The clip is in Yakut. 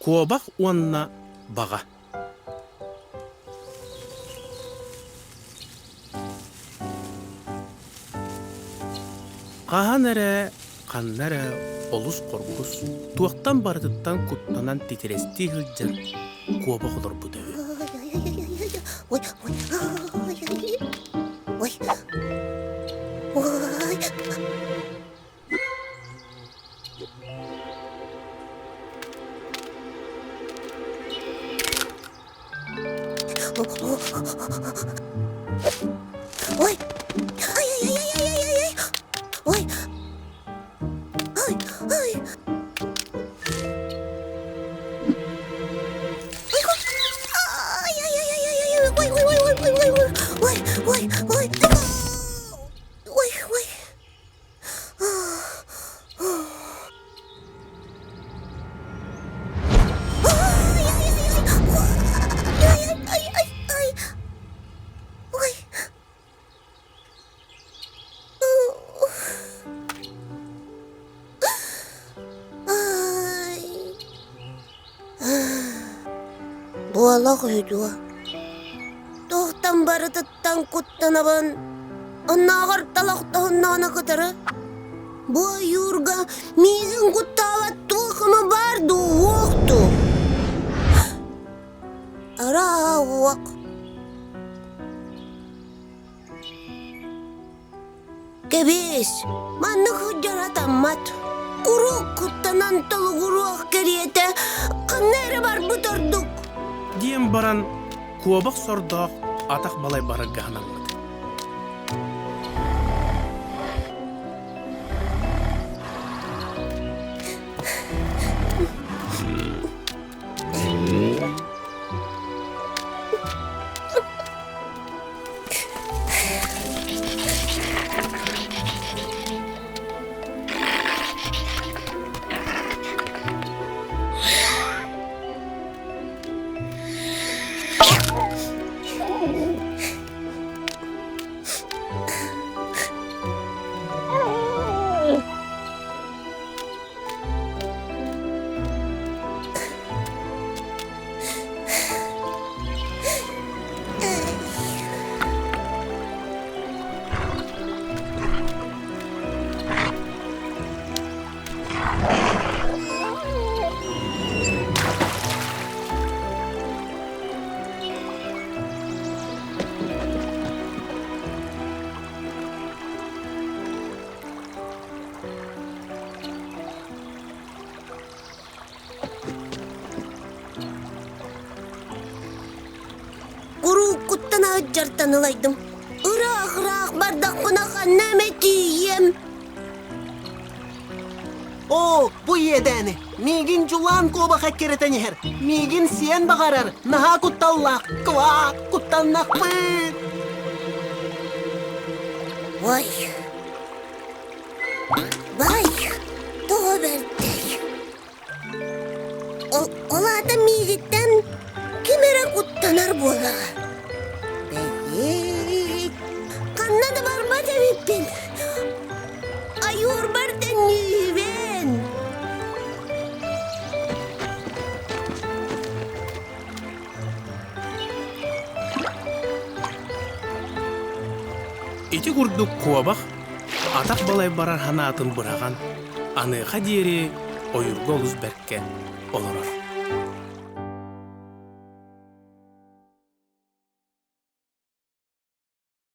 Куобах уонна баҕа Хаһан эрэ, ханна эрэ олус хоргус, туохтан барытыттан куттанан титирэстии сылдьар куобах олорбута үһү. Ой, ой, ой, ой, Ой! Ай-яй-яй-яй-яй-яй! Ой! Ай! Ай! Ай-яй-яй-яй-яй! Ой, ой, ой, ой, ой, ой, ой, ой, ой, ой, ой. Буолах үһү дуо? Туохтан барытыттан куттанабын? Оннооҕор талах тоһуннаҕына кытары Бу ойуурга миигин куттаабат туох ама баар дуу, уох дуу? Араа уох. Кэбиис, маннык сылдьар сатаммат. Куруук куттанан толугуруох кэриэтэ ханна эрэ барбыт ордук. Диэн баран куобах сордоох атах балай барарга санаммыт. Курууккуттан аһыддьартан ылайдым. Ыраах-ыраах бардахпына ханна эмэ тиийиэм. Оо, бу иэдээни! Миигин дьулаан куобах эккирэтэн иһэр. Миигин сиэн баҕарар. Наһаа кутталлаах. Кваа, куттаннахпын! Ой! Бай! Тоҕо бэрдэй! Ол, ол аата миигиттэн ким эрэ куттанар буоллаҕа. Бэйи, ханна да барбат эбиппин. Ойуурбар төннүүбүн. Ити курдук куобах атах балай барар санаатын быраҕан, аныаха диэри ойуурга олус бэркэ олорор.